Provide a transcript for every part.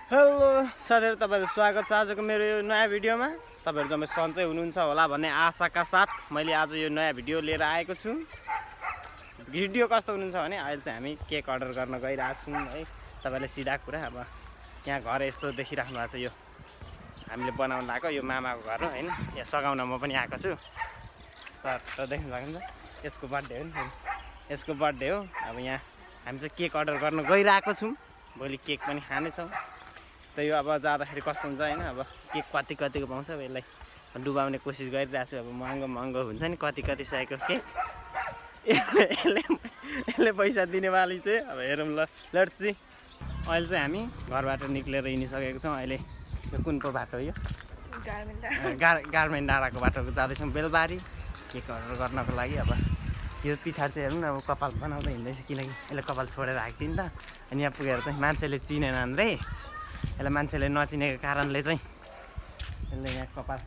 Hello साथीहरु, तपाईहरुको स्वागत छ आजको मेरो यो नयाँ भिडियोमा। तपाईहरु जम्मै सन्चै हुनुहुन्छ होला भन्ने आशाका साथ मैले आज यो नयाँ भिडियो लिएर आएको छु। भिडियो कस्तो हुनुहुन्छ भने अहिले चाहिँ हामी केक अर्डर गर्न गइरहेको छौं है। तपाईले सिधा कुरा अब यहाँ घर यस्तो देखिराख्नु भएको छ, यो हामीले बनाउन आएको यो मामाको घर हो हैन। यहाँ सगाउन म पनि आएको छु। सर त देख्न सक्नुहुन्छ, यसको बर्थडे हो नि, यसको बर्थडे हो। अब यहाँ हामी चाहिँ केक अर्डर गर्न गइरहेको छौं। भोलि केक पनि खाने छौं। त यो अब जाँदाखेरि कस्तो हुन्छ हैन, अब केक कतिको पाउँछ अब यसलाई डुबाउने कोसिस गरिरहेको छु। अब महँगो हुन्छ नि कति सयको केक, यसले पैसा दिनेवाली चाहिँ अब हेरौँ ल। Let's see. अहिले चाहिँ हामी घरबाट निक्लेर हिँडिसकेको छौँ। अहिले यो कुनको बाटो हो? यो गार्मेन्ट डाँडाको बाटो जाँदैछौँ बेलबारी केक अर्डर गर्नको लागि। अब यो पछाडि चाहिँ हेरौँ न, अब कपाल बनाउँदै हिँड्दैछ किनकि यसले कपाल छोडेर आएको थियो नि त। अनि यहाँ पुगेर चाहिँ मान्छेले चिनेनन् रे, यसलाई मान्छेले नचिनेको कारणले चाहिँ यसले यहाँ कपाल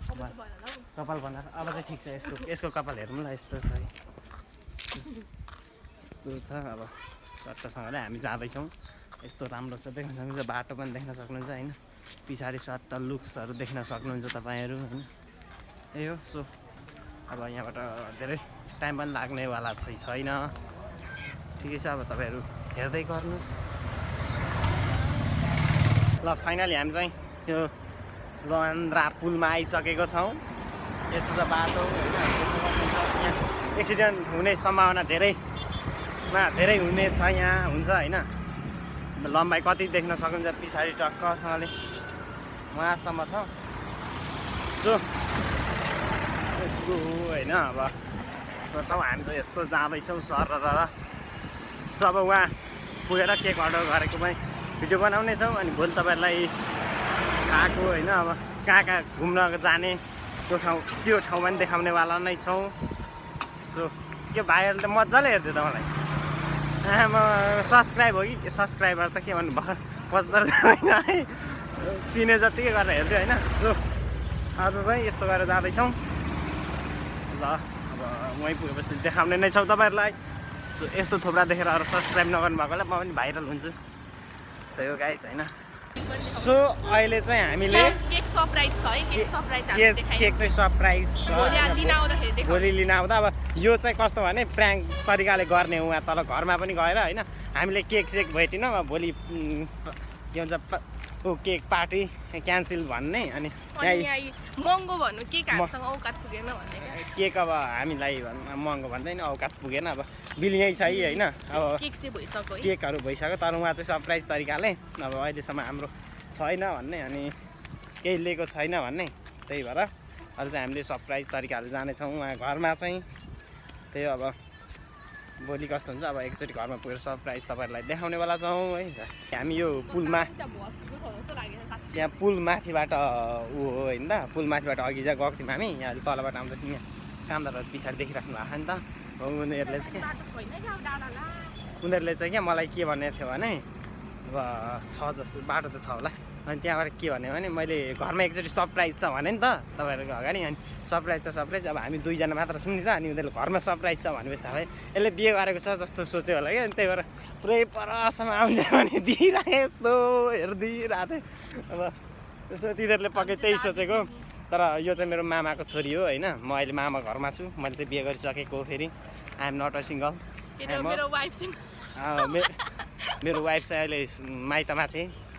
बनाएर अब चाहिँ ठिक छ। यसको कपाल हेरौँ ल, यस्तो छ, यस्तो छ। अब सट्टसँगले हामी जाँदैछौँ। यस्तो राम्रो छ, देख्न सक्नुहुन्छ, बाटो पनि देख्न सक्नुहुन्छ हैन। पछाडि सट्ट लुक्सहरू देख्न सक्नुहुन्छ तपाईँहरू हैन। यही हो। सो अब यहाँबाट धेरै टाइम पनि लाग्नेवाला छैन। ठिकै छ, अब तपाईँहरू हेर्दै गर्नुहोस् ल। फाइनली हामी चाहिँ यो लन्द्रा पुलमा आइसकेको छौँ। यस्तो छ बाटो होइन। यहाँ एक्सिडेन्ट हुने सम्भावना धेरै हुने छ, यहाँ हुन्छ होइन। लम्बाइ कति देख्न सक्नुहुन्छ, पछाडि टक्कसँगले उहाँसम्म छ। सो यस्तो होइन। अब छौँ हामी चाहिँ यस्तो जाँदैछौँ सर र। सो अब उहाँ पुगेर केक अर्डर गरेको पनि भिडियो बनाउने छौँ। अनि भोलि तपाईँहरूलाई आएको होइन, अब कहाँ घुम्न जाने त्यो ठाउँ पनि देखाउनेवाला नै छौँ। सो के भाइहरूले त मजाले हेर्थ्यो त मलाई। म सब्सक्राइब हो कि सब्सक्राइबर त के भन्नु भर्खर 75 जाँदैन है, चिने जतिकै गरेर हेर्थ्यो होइन। सो आज चाहिँ यस्तो गरेर जाँदैछौँ ल। अब वहीँ पुगेपछि देखाउने नै छौँ तपाईँहरूलाई। सो यस्तो थोप्रा देखेर अरू सब्सक्राइब नगर्नु भएकोलाई म पनि भाइरल हुन्छु, यस्तै हो गाइस होइन। सो अहिले चाहिँ हामीले केक सरप्राइज छ है, केक चाहिँ सरप्राइज छ भोलि लिन आउँदा। अब यो चाहिँ कस्तो भने प्र्याङ्क तरिकाले गर्ने हो। उहाँ तल घरमा पनि गएर होइन हामीले केक सेक भेटिनौँ। अब भोलि के भन्छ केक पार्टी क्यान्सल भन्ने। अनि महँगो भन्नु केक हामीसँग औकात पुगेन भन्ने। केक अब हामीलाई महँगो भन्दैन, औकात पुगेन। अब बिल यहीँ छ होइन। अब केक चाहिँ भइसक्यो, केकहरू भइसक्यो, तर उहाँ चाहिँ सरप्राइज तरिकाले अब अहिलेसम्म हाम्रो छैन भन्ने अनि केही लिएको छैन भन्ने। त्यही भएर अहिले चाहिँ हामीले सरप्राइज तरिकाले जानेछौँ उहाँ घरमा चाहिँ। त्यही अब भोलि कस्तो हुन्छ, अब एकचोटि घरमा पुगेर सरप्राइज तपाईँहरूलाई देखाउनेवाला छौँ है। हामी यो पुलमा, यहाँ पुल माथिबाट ऊ हो होइन त, पुल माथिबाट अघि चाहिँ गएको थियौँ हामी। यहाँ तलबाट आउँदाखेरि यहाँ कामदारहरू पछाडि देखिराख्नु भएको नि त। उनीहरूले चाहिँ क्या मलाई के भनेको थियो भने अब छ जस्तो बाटो त छ होला। अनि त्यहाँबाट के भन्यो भने मैले घरमा एकचोटि सरप्राइज छ भने नि त तपाईँहरूको अगाडि। अनि सरप्राइज त सरप्राइज, अब हामी दुईजना मात्र छौँ नि त। अनि उनीहरूले घरमा सरप्राइज छ भनेपछि थाहा भयो यसले बिहे गरेको छ जस्तो सोच्यो होला क्या। अनि त्यही भएर पुरै परसम्म आउँछ भने दिइरहेँ, यस्तो हेरिदिइरहेको थिएँ। अब त्यसो तिनीहरूले पक्कै त्यही सोचेको। तर यो चाहिँ मेरो मामाको छोरी हो होइन। म अहिले मामा घरमा छु, मैले चाहिँ बिहे गरिसकेको हो। फेरि I am not a single. मेरो वाइफ चाहिँ अहिले माइतमा चाहिँ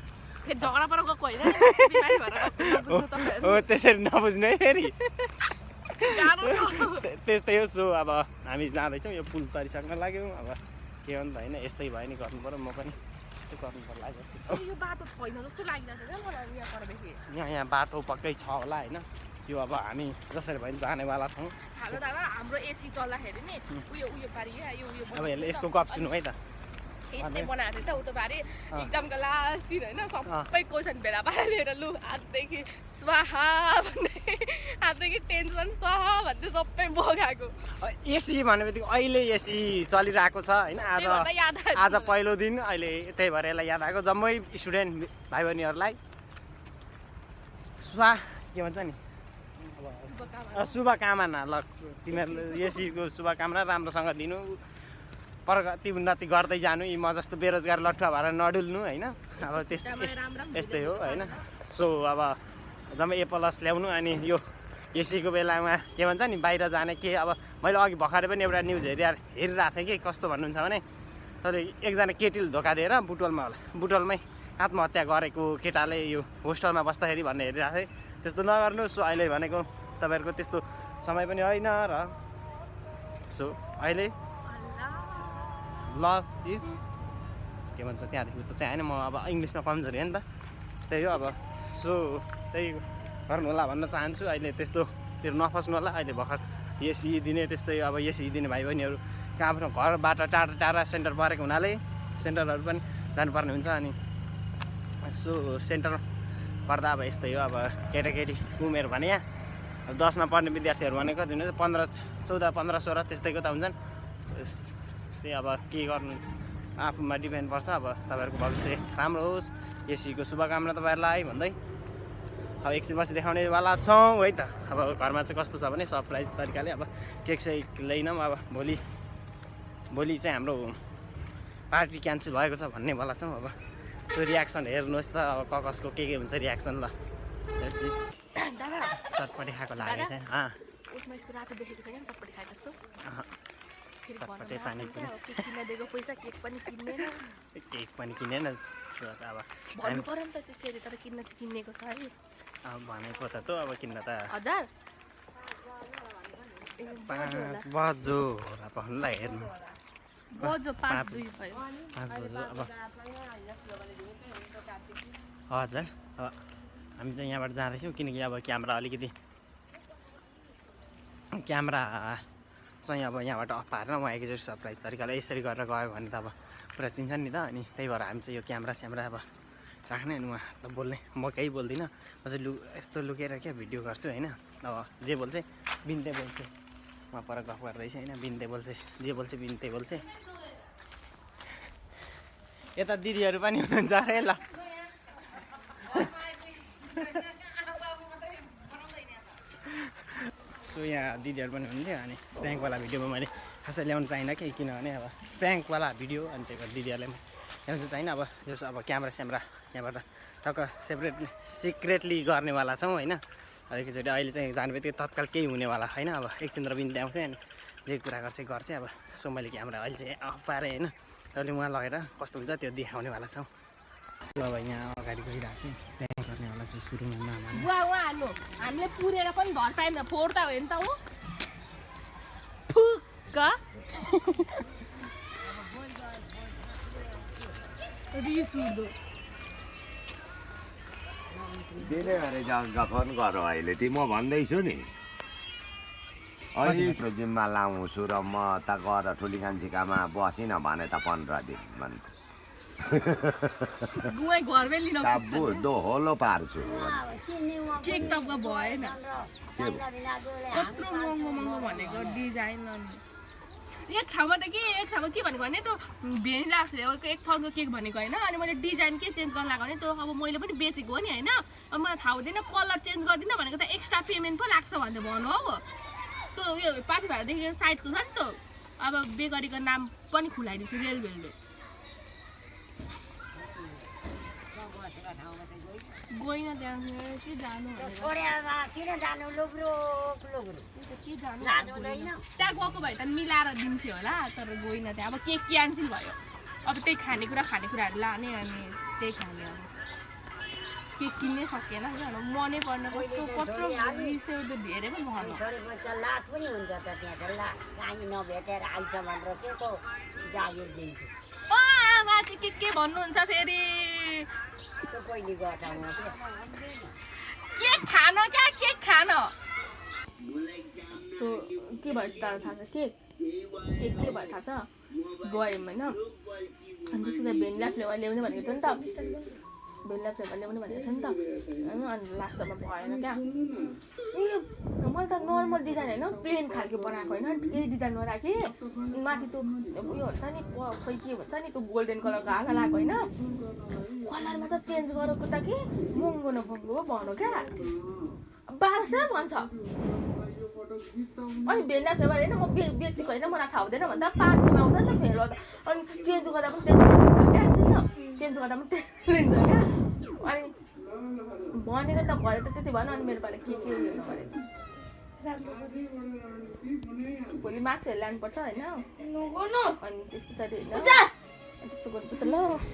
हो, त्यसरी नबुझ्नु है फेरि। त्यस्तै हो। सो अब हामी जाँदैछौँ, यो पुल तरिसक्न लाग्यौँ। अब के हो नि त होइन, यस्तै भयो नि गर्नु पऱ्यो, म पनि यस्तै गर्नु पर्ला जस्तो छ। यहाँ बाटो पक्कै छ होला होइन। यो अब हामी जसरी भयो नि जानेवाला छौँ। हाम्रो एसी चल्दाखेरि नि अब यसको गफ सुन्नु है त। यस्तै बनाएको थियो त उता बारे एक्जामको लास्ट दिन होइन। सबै क्वेसन भेला पारेर लु हातदेखि स्वाहा भन्दै, हातदेखि टेन्सन स्वाहा भन्दै सबै बगाएको। एसी भन्ने बित्तिकै अहिले एसी चलिरहेको छ होइन। आज पहिलो दिन अहिले, त्यही भएर यसलाई याद आएको। जम्मै स्टुडेन्ट भाइ बहिनीहरूलाई के भन्छ नि, शुभकामना ल। तिमीहरूले एसीको शुभकामना राम्रोसँग दिनु। प्रगति उन्नति गर्दै जानु यी म जस्तो बेरोजगार लट्ठुवा भएर नडुल्नु होइन अब यस्तै हो होइन सो अब जम्मै A+ ल्याउनु अनि यो एसीको बेलामा के भन्छ नि बाहिर जाने के अब मैले अघि भर्खरै पनि एउटा न्युज हेरिरहेको थिएँ कि कस्तो भन्नुहुन्छ भने तर एकजना केटीले धोका दिएर बुटवलमै आत्महत्या गरेको केटाले यो होस्टलमा बस्दाखेरि भन्ने हेरिरहेको थिएँ त्यस्तो नगर्नु सो अहिले भनेको तपाईँहरूको त्यस्तो समय पनि होइन र सो अहिले लभ इज के भन्छ त्यहाँदेखि त चाहिँ होइन म अब इङ्ग्लिसमा कमजोरी हो नि त त्यही हो अब सो त्यही गर्नु होला भन्न चाहन्छु अहिले त्यस्तोतिर नफस्नु होला अहिले भर्खर एसी दिने त्यस्तै अब एसी दिने भाइ बहिनीहरू कहाँ आफ्नो घरबाट टाढा टाढा सेन्टर परेको हुनाले सेन्टरहरू पनि जानुपर्ने हुन्छ अनि सो सेन्टर पर्दा अब यस्तै हो अब केटाकेटीको उमेर भने यहाँ अब 10मा पढ्ने विद्यार्थीहरू भनेको जुन 15, 14, 15, 16 त्यस्तैको त हुन्छन् त्यही अब के गर्नु आफूमा डिपेन्ड पर्छ अब तपाईँहरूको भविष्य राम्रो होस् एसीको शुभकामना तपाईँहरूलाई भन्दै अब एकछिनपछि देखाउनेवाला छौँ है त अब घरमा चाहिँ कस्तो छ भने सरप्राइज तरिकाले अब केक ल्याइनौँ अब भोलि चाहिँ हाम्रो पार्टी क्यान्सल भएको छ भन्नेवाला छौँ अब सो रियाक्सन हेर्नुहोस् त अब कसको के हुन्छ रियाक्सन ल हेर्छु चटपटी खाएको लागेको छैन चटपटे पानी केक पनि किनेन अब भनेको त अब किन्न त 1000 5 बजो होला भन्नुलाई हेर्नु बजो 5 2 भयो 5 बजो अब हजुर अब हामी चाहिँ यहाँबाट जाँदैछौँ किनकि अब क्यामेरा चाहिँ अब यहाँबाट अफ पारेर म एकैचोटि सरप्राइज तरिकाले यसरी गरेर गयो भने त अब पुरा चिन्छन् नि त अनि त्यही भएर हामी चाहिँ यो क्यामेरा अब राख्ने अनि उहाँ त बोल्ने म केही बोल्दिनँ म चाहिँ यस्तो लुकेर क्या भिडियो गर्छु होइन अब जे बोल्छ बिन्ते बोल्छ उहाँ पर गफ गर्दैछ होइन बिन्ते बोल्छ जे बोल्छ बिन्ते बोल्छ यता दिदीहरू पनि हुनुहुन्छ अरे ल सो यहाँ दिदीहरू पनि हुनुहुन्थ्यो अनि प्र्याङ्कवाला भिडियोमा मैले खासै ल्याउनु चाहिनँ कि किनभने अब प्र्याङ्कवाला भिडियो अनि त्यही भएर दिदीहरूले ल्याउनु चाहिँ छैन अब जस्तो अब क्यामेरा यहाँबाट टक्क सिक्रेटली गर्नेवाला छौँ होइन एकैचोटि अहिले चाहिँ जाने बित्तिकै तत्काल केही हुनेवाला होइन अब एकछिन र बिन्ती आउँछ अनि जे कुरा गर्छ अब सो मैले क्यामेरा अहिले चाहिँ अफ पारेँ होइन अहिले उहाँ लगेर कस्तो हुन्छ त्यो देखाउनेवाला छौँ सो अब यहाँ अगाडि गइरहेको चाहिँ प्र्याङ्क गर्नेवाला चाहिँ सुरुमा नमान्नु हाल्नु हामीले पुरेर पनि भर टाइम फोड्दा हो नि त हो फुक्क रिस उठ्दो दिने भने फोन गर अहिले म भन्दैछु नि अहिले जिम्मा लाउँछु र म त गएर ठुली कान्छिकामा बसिनँ भने त 15 दिन भन्नु दोहोलो पार्छु केक टपको भएन कत्रो महँगो भनेको डिजाइन एक ठाउँमा त एक ठाउँमा के भनेको भने त्यो भेनिला एक ठाउँको केक भनेको होइन अनि मैले डिजाइन के चेन्ज गर्न लाग्यो भने त्यो अब मैले पनि बेचेको हो नि होइन अब मलाई थाहा हुँदैन कलर चेन्ज गरिदिनँ भनेको त एक्स्ट्रा पेमेन्ट पो लाग्छ भनेर भन्नु हो त्यो उयो पार्टी भाइदेखि साइडको छ नि त अब बेकरीको नाम पनि खुलाइदिन्छु रेलवेले गइन त्यहाँ के जानु त्यहाँ गएको भए त मिलाएर दिन्थ्यो होला तर गइन त्यहाँ अब केक क्यान्सल भयो अब त्यही खानेकुराहरू लाने अनि त्यही खाने अब केक किन्नै सकेन मनै पर्न कस्तो कत्रो रिसेउ त धेरै पनि भन्नु आमा चाहिँ के भन्नुहुन्छ फेरि केक खान क्या केक खान के भयो थाहा छ केक के भयो थाहा छ गयौँ होइन अनि त्यसको भेनिला फ्लेभर ल्याउने भनेको थियो नि त भेनिला फ्लेभर ल्याउने भनेको थियो नि त अनि लास्टमा भएन क्या मैले त नर्मल डिजाइन होइन प्लेन खालको बनाएको होइन केही डिजाइन नराखेँ माथि त्यो उयो हुन्छ नि खै के भन्छ नि त्यो गोल्डन कलरको आँखा लगाएको होइन कलरमा त चेन्ज गरेको त कि महँगो न महँगो भनौँ क्या 1200 भन्छ अनि भेनिला फ्लेभर होइन म बेचेको होइन मलाई थाहा हुँदैन भन्दा 5 दिनमा आउँछ नि त फेरि अनि चेन्ज गर्दा पनि त्यति लिन्छ क्या सुन चेन्ज गर्दा पनि त्यति लिन्छ क्या अनि भनेको त भरे त त्यति भएन अनि मेरो पालि के हेर्नु पऱ्यो भोलि मासुहरू लानुपर्छ होइन अनि त्यस पछाडि होइन त्यसो गर्नुपर्छ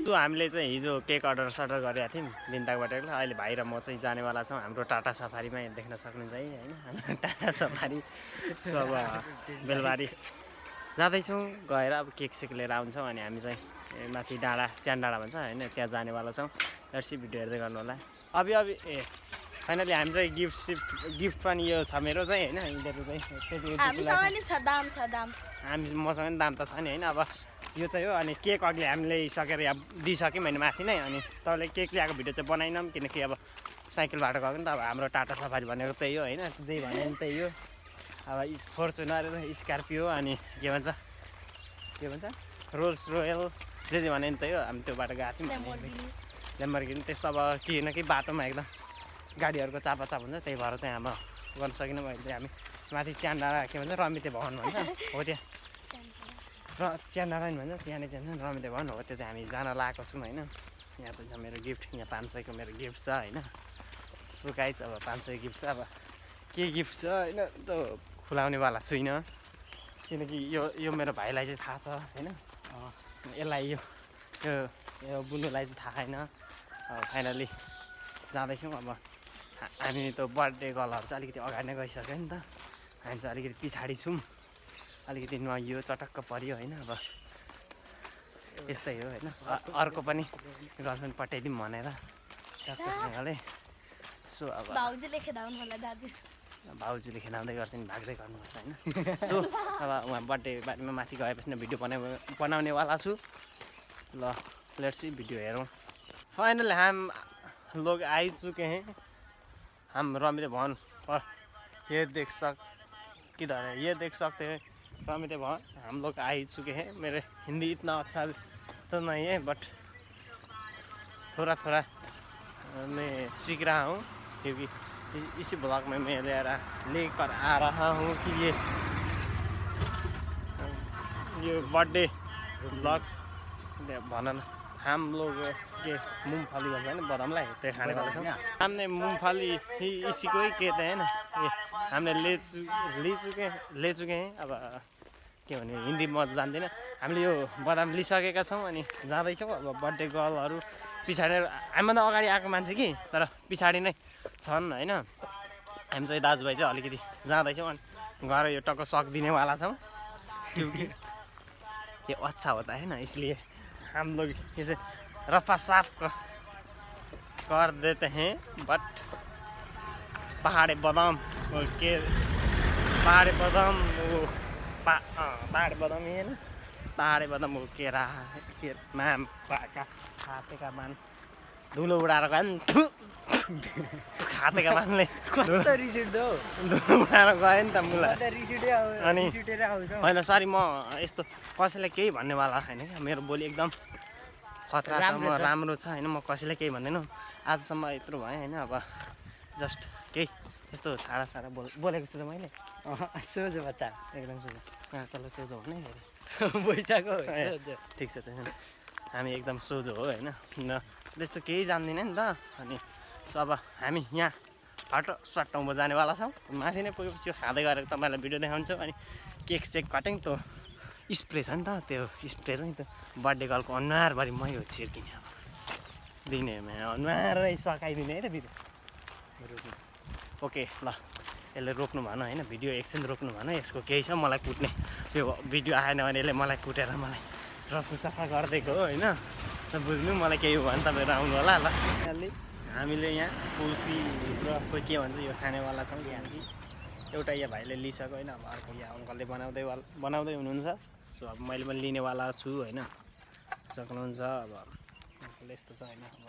ल हामीले चाहिँ हिजो केक अर्डर गरेका थियौँ बिन्ताकबाट अहिले भाइ र म चाहिँ जानेवाला छौँ हाम्रो टाटा सफारीमा देख्न सक्नुहुन्छ है होइन हाम्रो टाटा सफारी सो अब बेलबारी जाँदैछौँ गएर अब केक सेक लिएर आउँछौँ अनि हामी चाहिँ माथि डाँडा च्यान डाँडा भन्छ होइन त्यहाँ जानेवाला छौँ जर्सी भिडियो हेर्दै गर्नु होला अभी फाइनली हामी चाहिँ गिफ्ट पनि यो छ मेरो चाहिँ होइन यिनीहरू चाहिँ हामी मसँग पनि दाम त छ नि होइन अब यो चाहिँ हो अनि केक अघि हामीले सकेर यहाँ दिइसक्यौँ होइन माथि नै अनि तपाईँले केक ल्याएको भिडियो चाहिँ बनाइनौँ किनकि अब साइकलबाट गएको नि त अब हाम्रो टाटा सफारी भनेको त्यही हो होइन जे भने पनि त्यही हो अब फर्चुनर स्कर्पियो अनि के भन्छ रोल्स रोयल जे भने पनि त्यही हो हामी त्यो बाटो गएको थियौँ ल्याम्बोर्गिनी त्यस्तो अब केही न केही बाटोमा एकदम गाडीहरूको चापाचाप हुन्छ त्यही भएर चाहिँ हाम्रो गर्न सकेनौँ अहिले चाहिँ हामी माथि च्यान डाँडा के भन्छ रमिते भवन भन्छ हो त्यहाँ र च्यानारायण भन्छ च्याने रमिते भवन हो त्यो चाहिँ हामी जान लागेको छौँ होइन यहाँ चाहिँ छ मेरो गिफ्ट यहाँ 500 को मेरो गिफ्ट छ होइन सुकाइछ अब 500 गिफ्ट छ अब के गिफ्ट छ होइन त खुलाउनेवाला छुइनँ किनकि यो मेरो भाइलाई चाहिँ थाहा छ होइन यसलाई यो बुनुलाई चाहिँ थाहा छैन फाइनली जाँदैछौँ अब हामी त बर्थडे गर्लहरू चाहिँ अलिकति अगाडि नै गइसक्यो नि त हामी चाहिँ अलिकति पछाडि छौँ अलिकति नुहाइयो चटक्क पऱ्यो होइन अब यस्तै हो होइन अर्को पनि गर्लफ्रेन्ड पठाइदिउँ भनेर टक्कसँगले सो अब भाउजूले खेदाउँदै गर्छ नि भाग्दै गर्नुपर्छ होइन सो अब उहाँ बर्थडे बारेमा माथि गएपछि नै भिडियो बनाउनेवाला छु ल लेट्स सी वीडियो हेरौँ फाइनल हम लोग आ ही चुके हैं हम रमिते भवन और ये देख सकते हैं रमिते भवन हम लोग आ ही चुके हैं मेरे हिंदी इतना अच्छा तो नहीं है बट थोड़ा थोड़ा मैं सीख रहा हूँ क्योंकि इसी ब्लॉग में मैं लेकर आ रहा हूँ कि ये बर्थडे ब्लॉग्स भनन हम लोग के मूंगफली भन्छ हैन बदामलाई त्यो खाने वाला छौं हमने मूंगफली ही इसी को ही कहते हैं ना ये हमने ले चुके हैं अब के भन्ने हिन्दी म जान्दिनँ हामीले यो बदाम लिइसकेका छौं अनि जाँदैछौँ अब बर्थडे गर्लहरू पछाडि हामीभन्दा अगाडि आएको मान्छे कि तर पछाडि नै छन् हैन हामी चाहिँ दाजुभाइ चाहिँ अलिकति जाँदैछौँ अनि गएर यो टक्क सक्दिनेवाला छौँ क्योंकि ये अच्छा होता है ना इसलिए हम लोग इसे रफा साफ कर देते हैं बट पहाड़ी बादाम वो ही है ना पहाड़ी बादाम वो के रहा है फिर मैम का खाते का मान धुलो उडाएर गयो नि खाते का मानले धुलो उडाएर गयो नि त मुला अनि होइन सरी म यस्तो कसैलाई केही भन्नेवाला होइन क्या मेरो बोली एकदम खतरा छ म राम्रो छ होइन म कसैलाई केही भन्दैन आजसम्म यत्रो भयो होइन अब जस्ट केही यस्तो छाडा बोलेको छु त मैले सोझो बच्चा एकदम सोझो चलो सोझो भने पैसाको ठिक छ त्यसो हामी एकदम सोझो हो होइन न त्यस्तो केही जान्दिनँ नि त अनि सो अब हामी यहाँ सट्ट उँभो जानेवाला छौँ माथि नै पुगेपछि खाँदै गरेको तपाईँलाई भिडियो देखाउँछु अनि केक सेक कटिङ त्यो स्प्रे छ नि त त्यो स्प्रे चाहिँ त्यो बर्थडे गर्लको अनुहारभरि मै हो छिर्किने अब दिने अनुहारै सकाइदिने है त भिडियो ओके ल यसले रोक्नु भन होइन भिडियो एकछिन रोक्नु भन यसको केही छ मलाई कुट्ने यो भिडियो आएन भने यसले मलाई कुटेर मलाई रफु सफा गरिदिएको हो होइन बुझ्नु मलाई केही हो भने तपाईँहरू आउनु होला ल हामीले यहाँ कुल्फी र खोइ के भन्छ यो खानेवाला छौँ यहाँ एउटा यहाँ भाइले लिइसक्यो होइन अब अर्को यहाँ अङ्कलले बनाउँदै हुनुहुन्छ सो अब मैले पनि लिनेवाला छु होइन सक्नुहुन्छ अब अङ्कलले यस्तो छ होइन अब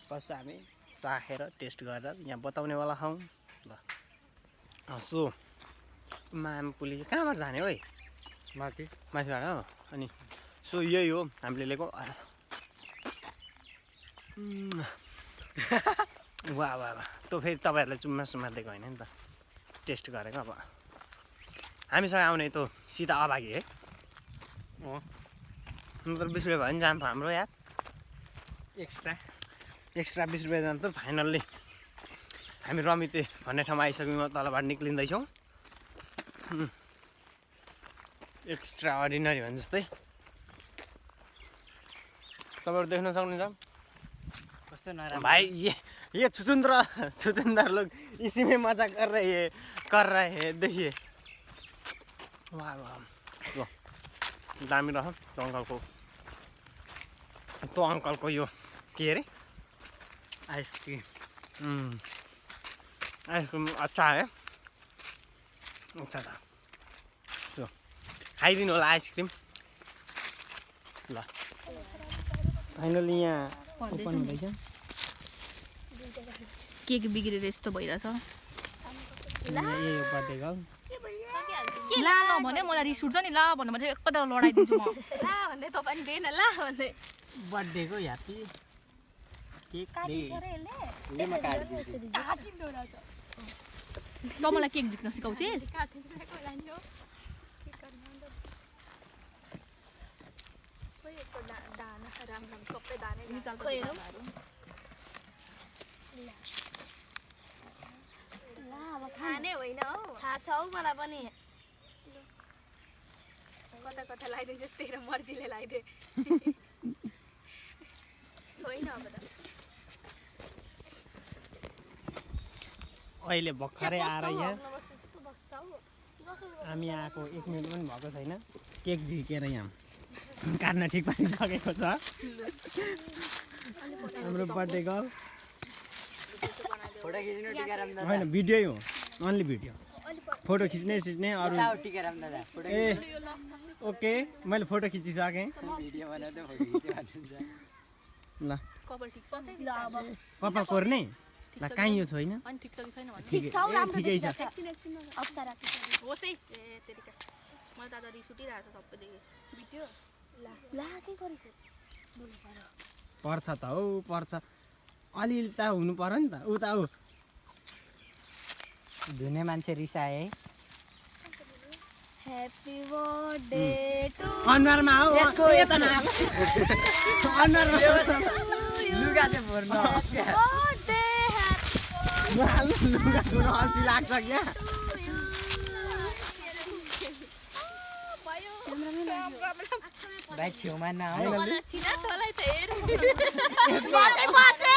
पछि हामी चाखेर टेस्ट गरेर यहाँ बताउनेवाला छौँ ल सो मामपुली कहाँबाट जाने हो है माथिबाट हो अनि सो यही हो हामीले लिएको वाह वाह वाह त्यो फेरि तपाईँहरूलाई चुम्मा दिएको होइन नि त टेस्ट गरेको अब हामीसँग आउने त सिधा अभागी है मतलब 20 रुपियाँ भयो नि जान्छ हाम्रो यार एक्स्ट्रा 20 रुपियाँ जान्छ त फाइनल्ली हामी रमिते भन्ने ठाउँमा आइसक्यौँ तलबाट निक्लिँदैछौँ एक्स्ट्रा अर्डिनरी भने जस्तै तपाईँहरू देख्न सक्नुहुन्छ कस्तो नराम्रो भाई ये छुचुंदर लोग इसी में मजा कर रहे हैं देखिए वाह वाह दामी रह तो अंकल को यो के अरे आइसक्रिम आइसक्रिम अच्छा है अच्छा था तो खाइदिनु होला आइसक्रिम ल फाइनली यहाँ ओपन हुँदैछ केक बिग्रेर यस्तो भइरहेछ यो बर्थडे गर्ल ला नभने मलाई रिस उठ्छ नि ला भन्नु भने एकपल्ट लडाइदिन्छु म ला भन्दै तपाईँ दिएन ला भन्दै बर्थडेको ह्याप्पी केक त मलाई केक झिक्न सिकाउँछिस् खाने होइन हौ थाहा छ हौ मलाई पनि कता कता लगाइदिन्छस् तेरो मर्जीले लगाइदे छैन अब त अहिले भर्खरै आएर यहाँ हामी आएको 1 मिनट पनि भएको छैन केक झिकेर यहाँ काट्न ठिक पारिसकेको छ हाम्रो बर्थडे गर्ल फोटो खिच्नु टिकाराम दादा होइन भिडियो हो ओन्ली भिडियो फोटो खिच्ने अरू टिकाराम दादा फोटो ए ओके मैले फोटो खिचिसकेँ भिडियो बनाउँदै फोटो खिच्यो भन्नुहुन्छ ल कपाल ठिक छ नि ल अब कपाल कोर्ने ल कहीँ यो छैन अनि ठिक छ कि छैन भने ठिक छ हौ राम्रो ठिकै छ अप्सरा होस् है ए तेरिका मलाई दादा रिस उठिरहेछ सबैदेखि भिडियो ला के गरेको पर्छ त हौ पर्छ अलिअलि त हुनु पर्यो नि त उता ऊ धुने मान्छे रिसाए है ह्यापी बर्थडे टु अनुहारमा हो यता न अनुहारमा लुगा चाहिँ भर्नु बर्थडे लुगा धुन अल्छी लाग्छ क्या भाइ छेउमा नआउ मलाई छिना तँलाई त हेर बर्थडे बर्थडे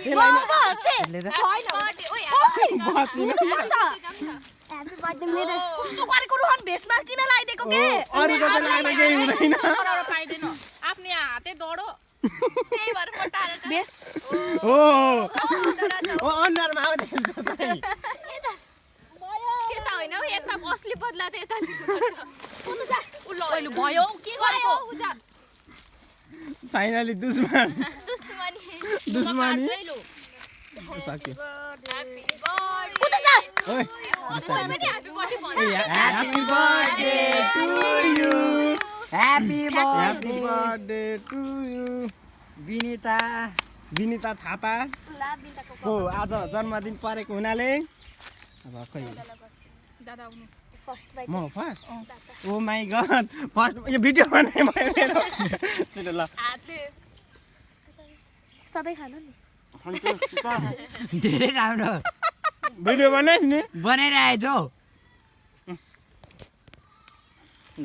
यसले त ह्यापी बर्थडे मेरो कस्तो गरेको रोहन भेषमा किन लगाइदिएको के अरूको त लाग्न केही हुँदैन पाइँदैन आफ्नै हातै दौडो त्यही भएर पटाएर भेष हो अनुहारमा आऊ त्यसको चाहिँ त्यता होइन हौ यता असली बदला त यता लिनु भयो के गरेको फाइनली दुश्मन दुश्मनी लु सक्यो उता जा ओइ happy birthday happy happy birthday to you Vinita Thapa ला बिन्दाको को आज जन्मदिन परेको हुनाले अब खै दादा आउनु फर्स्ट बाइक म first oh my God first यो भिडियो बनाएँ मैले मेरो छिटो ल हातले सबै खानु नि धेरै राम्रो भिडियो बनाइस् नि बनाइरहेछ हौ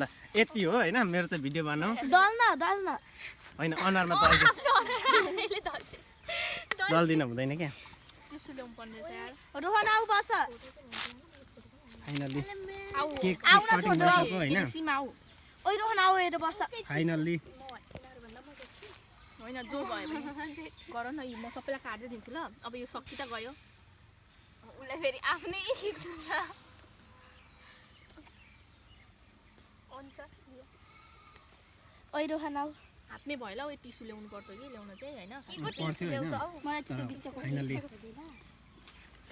ल यति हो होइन मेरो चाहिँ भिडियो बनाऊ दल्न होइन अनुहारमा त अहिले दल्दिन हुँदैन क्या टिसु ल्याउनु पर्ने रहेछ यार रोहन आऊ बस फाइनली आऊ केक आउन कटिङ छोड्नु। गरिसक्यो होइन सीमा आऊ ओइ रोहन आऊ हेर बस फाइनल्ली होइन जो भयो भने गर न म सबैलाई काट्दै दिन्छु ल अब यो सकि त गयो उसलाई फेरि आफ्नै ओइ रोहन आऊ हातमै भयो ल यो टिसु ल्याउनु पर्थ्यो कि ल्याउनु चाहिँ होइन पर्थ्यो होइन मलाई चाहिँ त्यो बिचको फाइनल्ली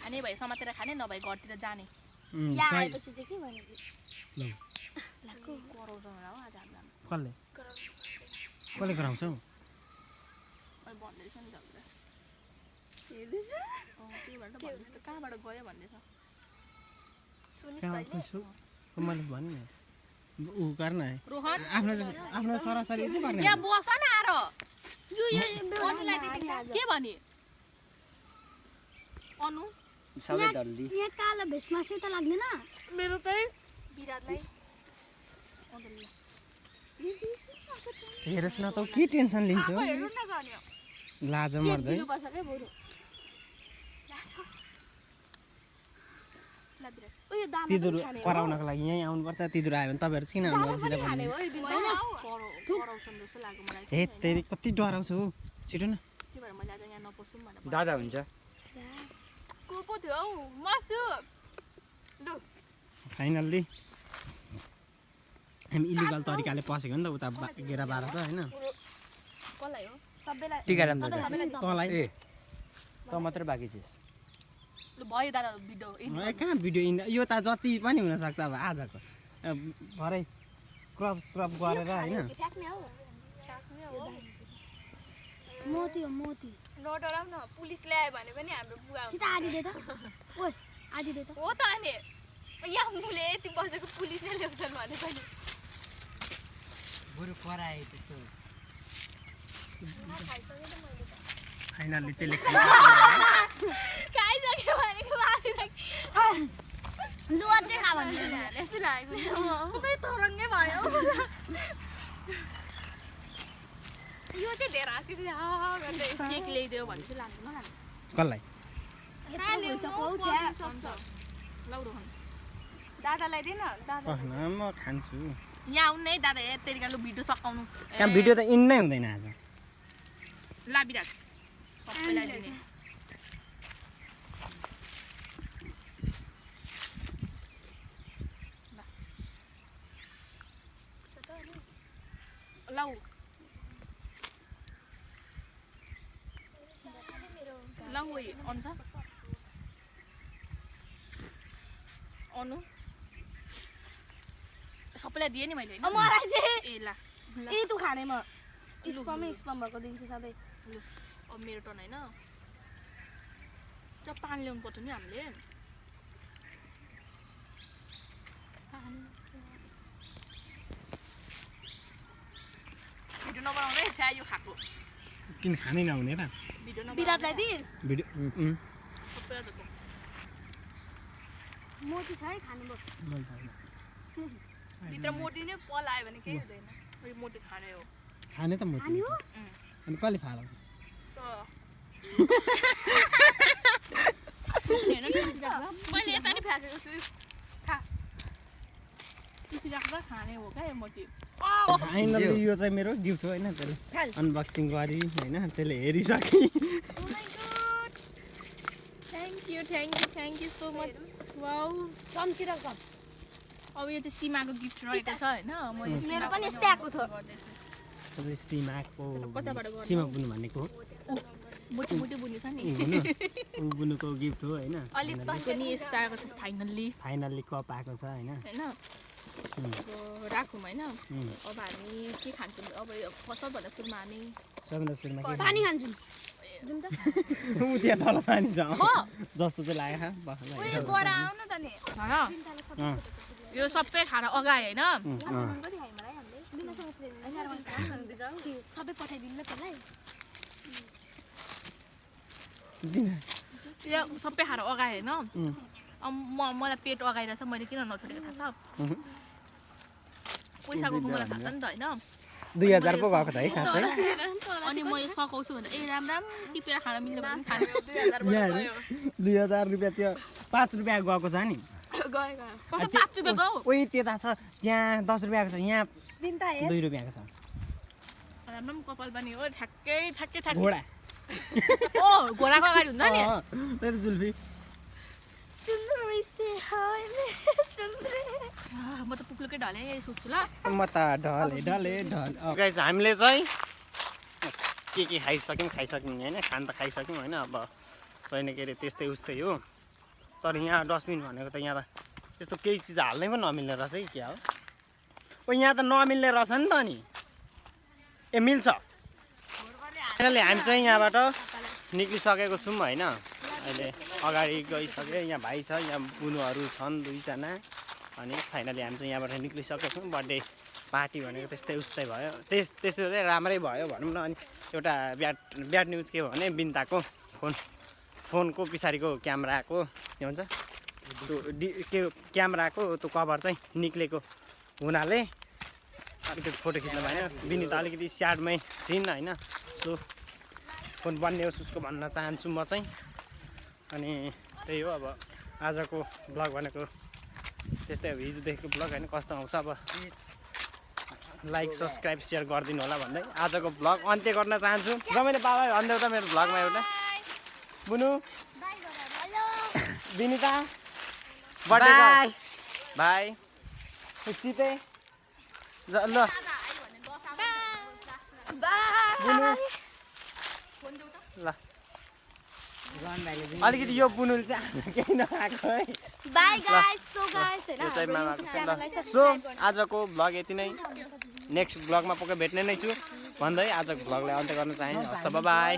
खाने भए समातेर खाने नभए घरतिर जाने या सही आएपछि चाहिँ के भनेको ल कराउँछ होला हो आज हामीलाई कसले कसले गराउँछौ भन्दैछ नि तपाईँलाई त्यही भएर त भन्दैछ कहाँबाट गयो भन्दैछ सुनिस् कहाँ तैँले? छु मैले भन्नु नि ऊ गर्न रोहन आफ्नो सरासरी पो गर्ने यहाँ बस न आएर यो अनुलाई दिदी के भने अनु सबै डल्ली यहाँ कालो भेषमा चाहिँ त लाग्दैन मेरो चाहिँ विराटलाई हेरोस् न त के टेन्सन लिन्छ हो हेर्नु न जाने लाज मर्दै दिनुपर्छ के बरु उयो दाना तिनीहरू कराउनको लागि यहीँ आउनुपर्छ तिनीहरू आयो भने तपाईँहरू किन आउनुभएको सिधा खाने भन्नु हो यो दिन कराउँछन् जस्तो लाग्यो मलाई हे तेरि कति डराउँछु हौ छिटो न के भएर मैले आज यहाँ नपसौँ भनेर दादा हुन्छ को पो थियो हौ मासु लु फाइनल्ली हामी इलिगल तरिकाले पसेको नि त उता गेरा बाह्र छ होइन कसलाई हो सबैलाई टिकाराम अन्त दादा सबैलाई तँलाई ए त मात्र बाँकी छस् लु भयो दादा भिडियो कहाँ भिडियो यो त जति पनि हुनसक्छ अब आजको भरे क्रप स्रप गरेर होइन फ्याक्ने हौ फ्याक्ने हो मोती हो मोती नडराउ न पुलिस ल्यायो भने पनि हाम्रो बुवा सिधा आदि दे त ओइ आदि दे त हो त अनि यहाँ मुले यति बसेको पुलिसले ल्याउँछन् भने पनि बरु कराए त्यस्तो फाइनल्ली त्यसले खाइसक्यो भनेको लु अझै खा भन्नु यस्तो लागेको पुरै तरङ्गै भयो यो चाहिँ धेरै हाँसी गर्दै केक ल्याइदियो भने चाहिँ लाग्दैन लाग्नु कसलाई लौ रोहन दादालाई दिएन दादा न म खान्छु यहाँ आउनु है दादा ए तेरिका लु भिडियो सकाउनु कहाँ भिडियो त इन नै हुँदैन आज ला विराट सबैलाई दिने लौ लौ अनु छ अनु सबैलाई दिएँ नि मैले होइन? मलाई चाहिँ ए ला ए तँ खाने म स्पमै स्पम भएको दिन्छु सबै लु अब मेरो टर्न होइन जब पानी ल्याउनु पर्छ नि हामीले भिडियो नबनाउँदै छ्या यो खाएको किन खानै नहुने र भिडियो विराटलाई दिस भिडियो सबैलाई धोको मोती छ है खानु भयो मैले थाहा छैन। भित्र मोटी नै पलायो भने केही हुँदैन यो मोटी खाने हो खाने त म खाने हो अनि कहिले फाल मैले यता नि फ्याँकेको छु खा राख्दा खाने हो क्या यो मोटी फाइनल्ली यो चाहिँ मेरो गिफ्ट हो होइन त्यसले अनबक्सिङ गरी होइन त्यसले हेरिसके thank you so much wow चम्ची र कप अब यो चाहिँ सीमाको गिफ्ट रहेको छ होइन म यो मेरो पनि यस्तै आएको थियो सीमाको कताबाट गर्नु? सीमा बुनु भनेको मोटी मोटी बुनेको छ नि ऊ बुनुको गिफ्ट हो होइन अलिक तस्तो नि यस्तो आएको छ फाइनल्ली फाइनल्ली कप आएको छ होइन होइन अब राखौँ होइन अब हामी के खान्छौँ अब यो सबभन्दा सुरुमा हामी सबभन्दा सुरुमा के पानी खान्छु जुन त ऊ त्यहाँ तल पानी छ जस्तो चाहिँ लाग्यो उयो गएर आउनु त नि यो सबै खाना अगाए होइन सबै पठाइदिनु ल त्यसलाई यो सबै खाएर अगाए होइन मलाई पेट अगाइरहेछ मैले किन नछोडेको थाहा छ पैसाको मलाई थाहा छ नि त होइन 2000 पो गएको त है साँच्चै अनि म यो सकाउँछु भनेर ए राम राम टिपेर खान मिल्यो भने खानु 2000 रुपियाँ त्यो 5 रुपियाँ गएको छ नि कता 5 रुपियाँको हौ ओइ त्यता छ त्यहाँ 10 रुपियाँको छ यहाँ दिन त 2 रुपियाँको छ राम राम कपाल पनि हो ठ्याक्कै ठ्याक्कै ठ्याक्कै घोडा ओ घोडाको अगाडि हुन्छ नि त्यही त जुल्फी म त पुग्लुकै ढले सोध्छु ल म त ढले गाइस हामीले चाहिँ के खाइसक्यौँ होइन खान त खाइसक्यौँ होइन अब छैन के अरे त्यस्तै उस्तै हो तर यहाँ डस्टबिन भनेको त यहाँ त त्यस्तो केही चिज हाल्नै पनि नमिल्ने रहेछ है क्या हो ओ यहाँ त नमिल्ने रहेछ नि त नि ए मिल्छ फाइनली हामी चाहिँ यहाँबाट निक्लिसकेको छौँ होइन अहिले अगाडि गइसक्यो यहाँ भाइ छ यहाँ बुनुहरू छन् 2 जना अनि फाइनली हामी चाहिँ यहाँबाट निक्लिसकेको छौँ बर्थडे पार्टी भनेको त्यस्तै उस्तै भयो त्यस्तो चाहिँ राम्रै भयो भनौँ न अनि एउटा ब्याड न्युज के हो भने बिन्ताको फोनको पछाडिको क्यामेराको के भन्छ त्यो क्यामेराको त्यो कभर चाहिँ निक्लेको हुनाले अलिकति फोटो खिच्न भएन बिनिता अलिकति स्याडमै छिन् होइन सो फोन बन्योस् उसको भन्न चाहन्छु म चाहिँ अनि त्यही हो अब आजको ब्लग भनेको त्यस्तै अब हिजोदेखिको ब्लग होइन कस्तो आउँछ अब लाइक सब्सक्राइब सेयर गरिदिनु होला भन्दै आजको ब्लग अन्त्य गर्न चाहन्छु र मैले बाबा भनिदेऊ त मेरो ब्लगमा एउटा बुनु बिनिता बाई बाई सिते ल बुनु ल अलिकति यो बुनुल चाहिँ केही नआएको है बाई गाइस सो गाइस यो चाहिँ मामाको सो आजको ब्लग यति नै नेक्स्ट ब्लगमा पक्कै भेट्ने नै छु भन्दै आजको ब्लगलाई अन्त्य गर्न चाहे हस् त बाई